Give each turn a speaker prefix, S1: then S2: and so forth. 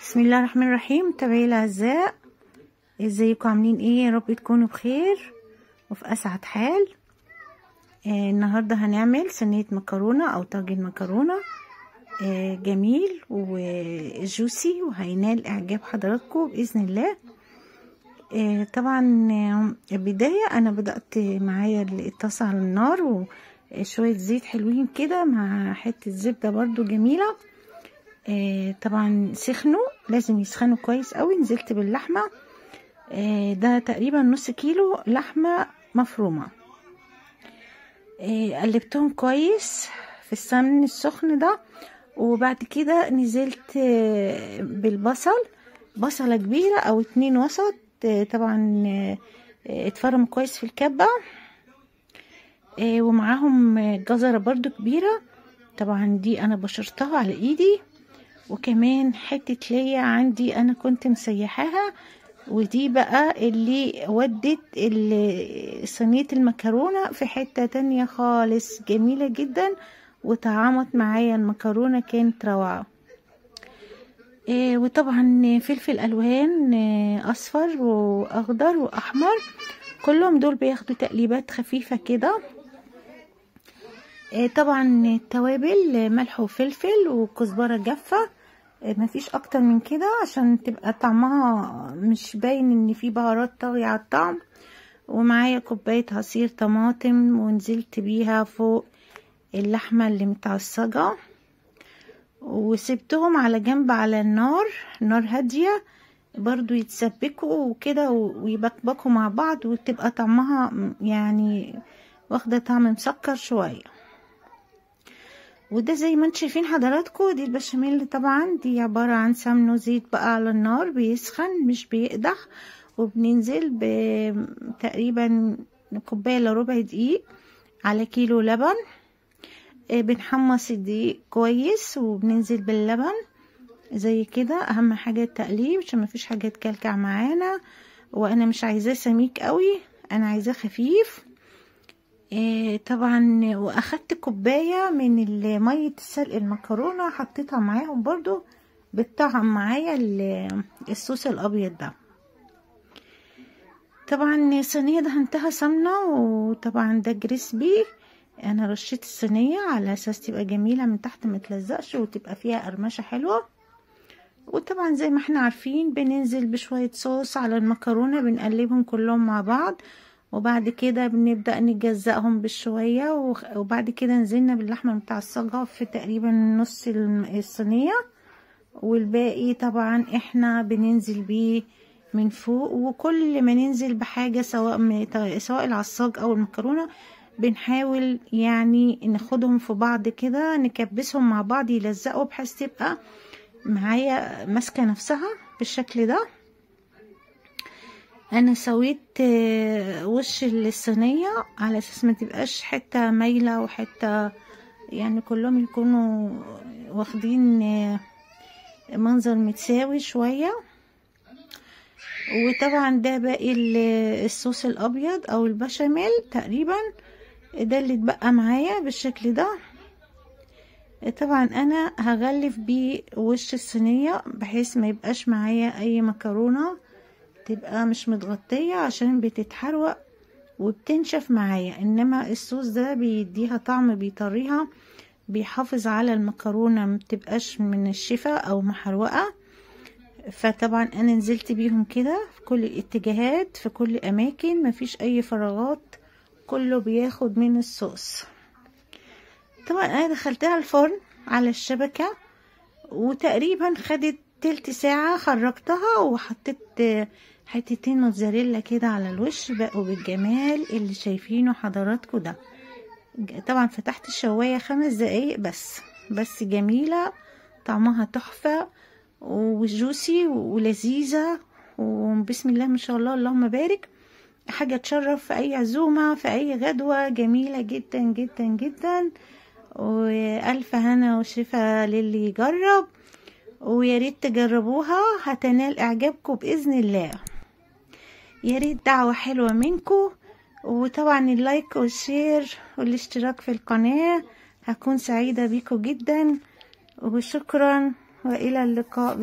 S1: بسم الله الرحمن الرحيم. متابعي الاعزاء، ازيكم؟ عاملين ايه؟ يا رب تكونوا بخير وفي اسعد حال. النهارده هنعمل صينية مكرونه او طاجن مكرونه جميل وجوسي وهينال اعجاب حضراتكم باذن الله. طبعا البداية انا بدات معايا الطاسه على النار وشوية زيت حلوين كده مع حتة زبدة برضو جميلة. طبعا سخنوا، لازم يسخنوا كويس قوي. نزلت باللحمه، ده تقريبا نص كيلو لحمه مفرومه. قلبتهم كويس في السمن السخن ده، وبعد كده نزلت بالبصل، بصله كبيرة او 2 وسط، طبعا اتفرم كويس في الكبه، ومعاهم جزرة برضو كبيرة، طبعا دي انا بشرتها على ايدي، وكمان حتة ليا عندي انا كنت مسيحاها، ودي بقى اللي ودت صينية المكرونه في حتة تانية خالص، جميلة جدا وطعمت معايا المكرونه، كانت روعه. وطبعا فلفل الوان اصفر واخضر واحمر، كلهم دول بياخدوا تقليبات خفيفة كده. طبعا التوابل ملح وفلفل وكزبره جافة، مفيش اكتر من كده عشان تبقى طعمها مش باين ان في بهارات طاغية على الطعم. ومعايا كوباية عصير طماطم ونزلت بيها فوق اللحمة اللي متعصجه، وسبتهم على جنب على النار، نار هادية برضو يتسبكوا وكده ويبكبكوا مع بعض، وتبقى طعمها يعني واخده طعم مسكر شوية. وده زي ما انتم شايفين حضراتكم دي البشاميل، طبعا دي عبارة عن سمن وزيت بقى على النار بيسخن مش بيقدح، وبننزل بتقريبا كوباية الا ربع دقيق على كيلو لبن. بنحمص الدقيق كويس وبننزل باللبن زي كده. اهم حاجة التقليب عشان مفيش حاجة تكلكع معانا، وانا مش عايزاه سميك قوي، انا عايزاه خفيف. طبعا واخدت كوباية من مية سلق المكرونه حطيتها معاهم برضو، بتطعم معايا الصوص الابيض ده. طبعا الصينية دهنتها سمنه، وطبعا ده كريسبي، انا رشيت الصينية على اساس تبقى جميلة من تحت ما تلزقش وتبقى فيها قرمشه حلوة. وطبعا زي ما احنا عارفين بننزل بشوية صوص على المكرونه، بنقلبهم كلهم مع بعض، وبعد كده بنبدأ نجزأهم بالشوية، وبعد كده نزلنا باللحمة المتعصجة في تقريبا نص الصينية، والباقي طبعا احنا بننزل بيه من فوق. وكل ما ننزل بحاجة سواء العصاج او المكرونة بنحاول يعني ناخدهم في بعض كده، نكبسهم مع بعض يلزقوا بحيث تبقى معايا ماسكة نفسها بالشكل ده. انا سويت وش الصينية على اساس ما تبقاش حتة مايلة وحتة، يعني كلهم يكونوا واخدين منظر متساوي شوية. وطبعا ده باقي الصوص الابيض او البشاميل تقريبا، ده اللي اتبقى معايا بالشكل ده. طبعا انا هغلف بيه وش الصينية بحيث ما يبقاش معايا اي مكرونه تبقى مش متغطية عشان بتتحروق وبتنشف معايا، انما الصوص ده بيديها طعم، بيطريها، بيحافظ على المكرونة متبقاش منشفة او محروقة. فطبعا انا نزلت بيهم كده في كل الاتجاهات في كل الاماكن، مفيش اي فراغات، كله بياخد من الصوص. طبعا انا دخلتها الفرن على الشبكة وتقريبا خدت تلت ساعة، خرجتها وحطيت حتتين موتزاريلا كده على الوش، بقوا بالجمال اللي شايفينه حضراتكم ده. طبعا فتحت الشواية 5 دقايق بس جميلة، طعمها تحفة وجوسي ولذيذة، وبسم الله ما شاء الله اللهم بارك، حاجة تشرف في اي عزومة في اي غدوة، جميلة جدا جدا جدا. والف هنا وشفا للي يجرب، ويا ريت تجربوها هتنال اعجابكم باذن الله. يا ريت دعوه حلوة منكم، وطبعا ال like وال share والاشتراك في القناة، هكون سعيدة بيكم جدا. وشكرا والى اللقاء.